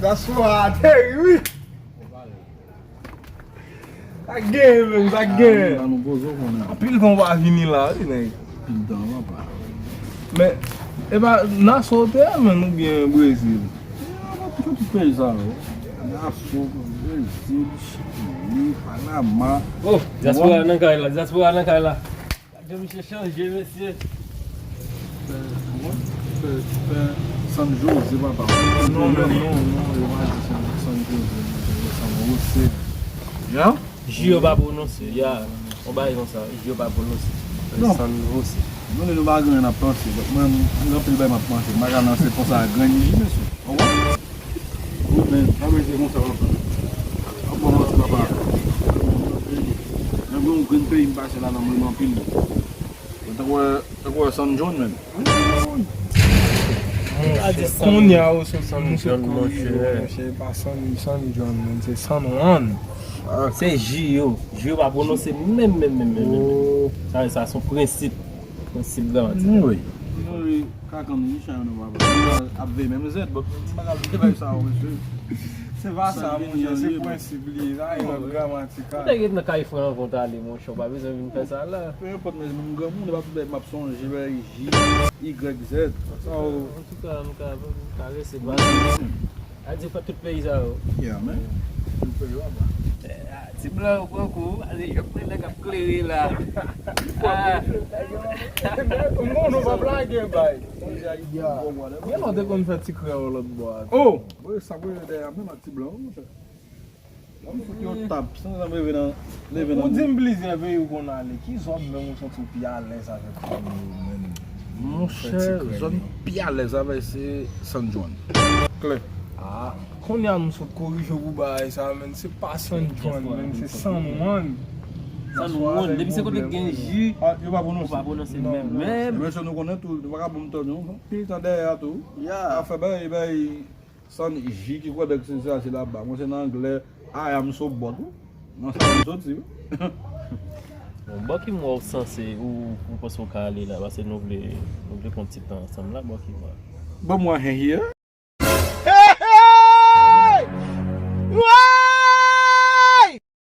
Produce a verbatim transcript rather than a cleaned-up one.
Sa swa ateri wi. Sa gen menm, sa gen. Anpil tan w pa vini la wi nèg. Anpil tan papa. Men e pa Naso w te ye menm oubyen Brezil? Tout peyi sa yo. Naso, Brezil, Chili, Panama. Oh, dyaspora nan kay la, dyaspora nan kay la. Gade misye chanje mesye. Fè, fè San Jose papa. Non, non, non, non, yo pa di San, San Jose, yo di San Jose. Ya? J yo pa pwononse, ya. On bagay konsa, J yo pa pwononse. Non. San Jose. Nou menm nou pa gen anyen n ap panse. Donk mwen, m gen anpil bagay m ap panse. M pa ka lanse konsa grenn J mesye. Konprann? Wi, men pa bezwen konsa papa. Ap bon manti papa. Nan gen yon grenn peyi m pase la nan mwen anpil. Tankou wè, tankou wè San John menm. Kounye a ou sot San John, monchè. Monchè, e pa San, San John menm, se San Juan. Se J yo. J yo pa pwononse menm, menm, menm, menm, menm. Sa, sa se yon prensip. Prensip gramatikal. Anmwey. Anmwey, kakanm ni chay nou papa. Ap veye menm zèt, bon, m pa ka veye bay sa yo, mesye. Se pa sa, monchè, se prensip li ye. Sa e lòt gramatikal. Ou te ret nan kay fran anvan w t ale, monchè, ou pa bezwen vin fè sa la. Pe enpòt, men m granmoun, e pa tout bagay m ap sonje, bay J, Y, Z. Sa yo. Antouka, m ka, m ka rese ba. A di fè tout peyi sa yo. Yeah, man. Tout peyi yo aba. Ti blan yo pran kou, a di jòp mwen nèg ap klere la. Ah. Non, nou p ap lage bay. Gen lè w te konn fè ti kreyòl lòt bò a. Oh! Wi, sa pou yo dèyè menm ak ti blan, wi, monchè. Lè m fout yo tap, san zanm leve nan, leve nan. Ou di m plizyè peyi ou konn ale, ki zòn menm ou santi w pi alèz avèk yo menm? Monchè, zòn pi alèz avè se San Juan. Klè. Ah, kounye a m sot korije w pou bagay sa, menn, se pa San Juan, menn, se San Juan. San Juan, depi se kote gen J, ah, yo pa pwononse. Yo pa pwononse menm, menm. Mesye, nou konnen tou, nou pa ka bon m tande, non? Pil tan dèyè a tou. Ya. Afè bay, bay, San J ki kwè dèk se sa se laba. Mwen se nan anglè, I am so bored, wi. Nan sa m soti, wi. Bon, bò ki mwa w sanse ou, ou panse w ka ale la, paske nou vle, nou vle pran ti tan ansanm la, bò ki mwa? Bon, mwa, he, here.